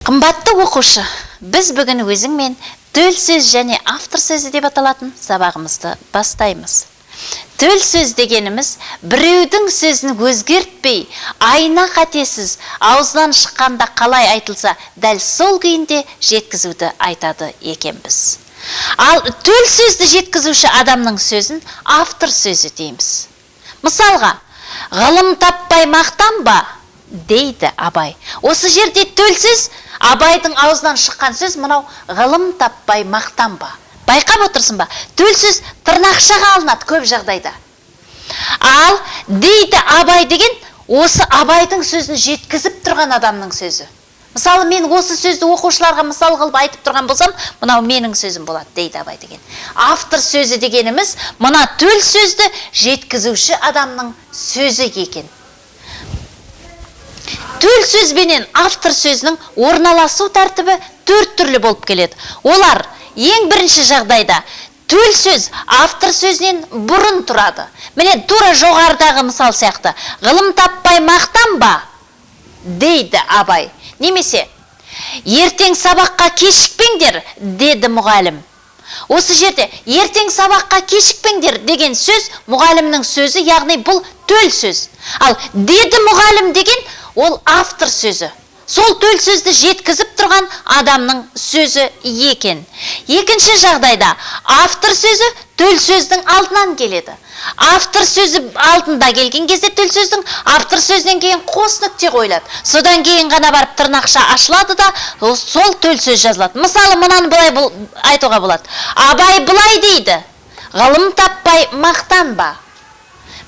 Қымбатты оқушы, біз бүгін өзіңмен төл сөз және автор сөзі деп аталатын сабағымызды бастаймыз. Төл сөз дегеніміз біреудің сөзін өзгертпей, айна қатесіз, аузынан шыққанда қалай айтылса, дәл сол күйінде жеткізуді айтады екенбіз. Ал төл сөзді жеткізуші адамның сөзін автор сөзі дейміз. Мысалға, ғылым таппай мақтанба, дейді Абай. Осы жерде төл сөз Абайдың аузынан шыққан сөз мынау: ғылым таппай мақтанба. Байқап отырсың ба? Төл сөз тырнақшаға алынады көп жағдайда. Ал дейді Абай деген осы Абайдың сөзін жеткізіп тұрған адамның сөзі. Мысалы, мен осы сөзді оқушыларға мысал қылып айтып тұрған болсам, мынау менің сөзім болады, дейді Абай деген. Автор сөзі дегеніміз мына төл сөзді жеткізуші адамның сөзі екен. Төл сөзбенен автор сөзінің орналасу тәртібі төрт түрлі болып келеді. Олар: ең бірінші жағдайда төл сөз автор сөзінен бұрын тұрады. Міне, тура жоғарыдағы мысал сияқты: ғылым таппай мақтанба, дейді Абай. Немесе ертең сабаққа кешікпеңдер, деді мұғалім. Осы жерде ертең сабаққа кешікпеңдер деген сөз мұғалімнің сөзі, яғни бұл төл сөз. Ал деді мұғалім деген ол автор сөзі. Сол төл сөзді жеткізіп тұрған адамның сөзі екен. Екінші жағдайда автор сөзі төл сөздің алдынан келеді. Автор сөзі алдында келген кезде төл сөздің автор сөзінен кейін қос нүкте қойылады. Содан кейін ғана барып тырнақша ашылады да, сол төл сөз жазылады. Мысалы, мынаны былай айтуға болады: Абай былай дейді: ғылым таппай мақтанба.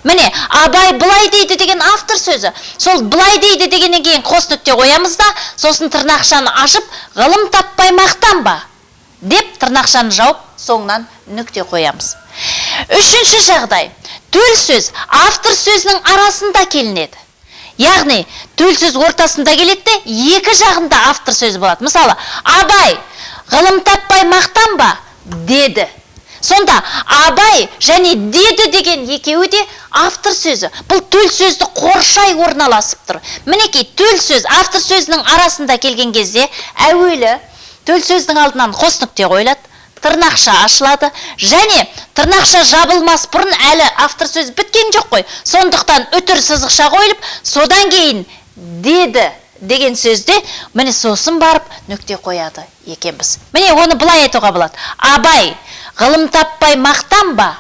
Міне, Абай былай дейді деген автор сөзі. Сол былай дейді дегеннен кейін қос нүкте қоямыз да, сосын тырнақшаны ашып, ғылым таппай мақтанба деп тырнақшаны жауып, соңынан нүкте қоямыз. Үшінші жағдай: төл сөз автор сөзінің арасында келінеді. Яғни төл сөз ортасында келеді де, екі жағында автор сөзі болады. Мысалы, Абай ғылым таппай мақтанба деді. Сонда Абай және деді деген екеуі де автор сөзі. Бұл төл сөзді қоршай орналасып тұр. Мінекей, төл сөз автор сөзінің арасында келген кезде әуелі төл сөздің алдынан қос нүкте қойылады, тырнақша ашылады және тырнақша жабылмас бұрын әлі автор сөз біткен жоқ қой. Сондықтан үтір сызықша қойылып, содан кейін деді деген сөзде, міне, сосын барып нүкте қояды екенбіз. Міне, оны былай айтуға болады: Абай ғылым таппай мақтанба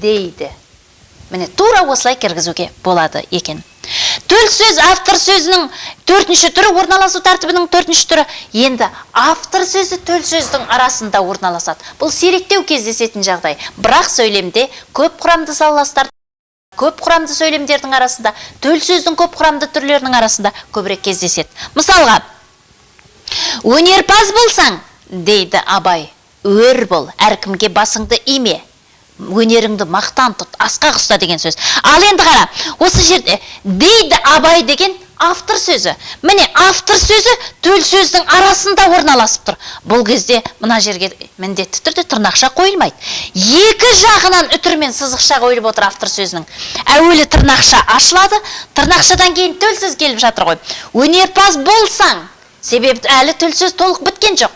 дейді. Міне, тура осылай кіргізуге болады екен. Төл сөз автор сөзінің төртінші түрі, орналасу тәртібінің төртінші түрі, енді автор сөзі төл сөздің арасында орналасады. Бұл сиректеу кездесетін жағдай, бірақ сөйлемде көп құрамды салаластар, көп құрамды сөйлемдердің арасында, төл сөздің көп құрамды түрлерінің арасында көбірек кездеседі. Мысалға, өнерпаз болсаң, дейді Абай, өр бол, әркімге басыңды име, өнеріңді мақтан тұт, асқақ ұста деген сөз. Ал енді қара, осы жерде дейді Абай деген автор сөзі. Міне, автор сөзі төл сөздің арасында орналасып тұр. Бұл кезде мына жерге міндетті түрде тырнақша қойылмайды. Екі жағынан үтір мен сызықша қойылып отыр автор сөзінің. Әуелі тырнақша ашылады, тырнақшадан кейін төл сөз келіп жатыр ғой. Өнерпаз болсаң, себебі әлі төл сөз толық біткен жоқ,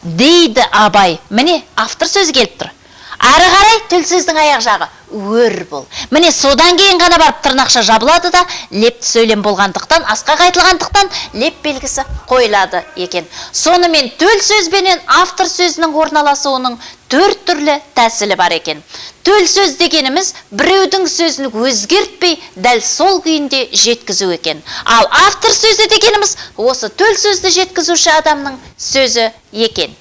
дейді Абай. Міне, автор сөзі келіп тұр. Әрі қарай төл сөздің аяқ жағы өр бол. Міне, содан кейін ғана барып тырнақша жабылады да, лепті сөйлем болғандықтан, асқақ айтылғандықтан, леп белгісі қойылады екен. Сонымен, төл сөзбенен автор сөзінің орналасуының төрт түрлі тәсілі бар екен. Төл сөз дегеніміз біреудің сөзін өзгертпей, дәл сол күйінде жеткізу екен. Ал автор сөзі дегеніміз осы төл сөзді жеткізуші адамның сөзі екен.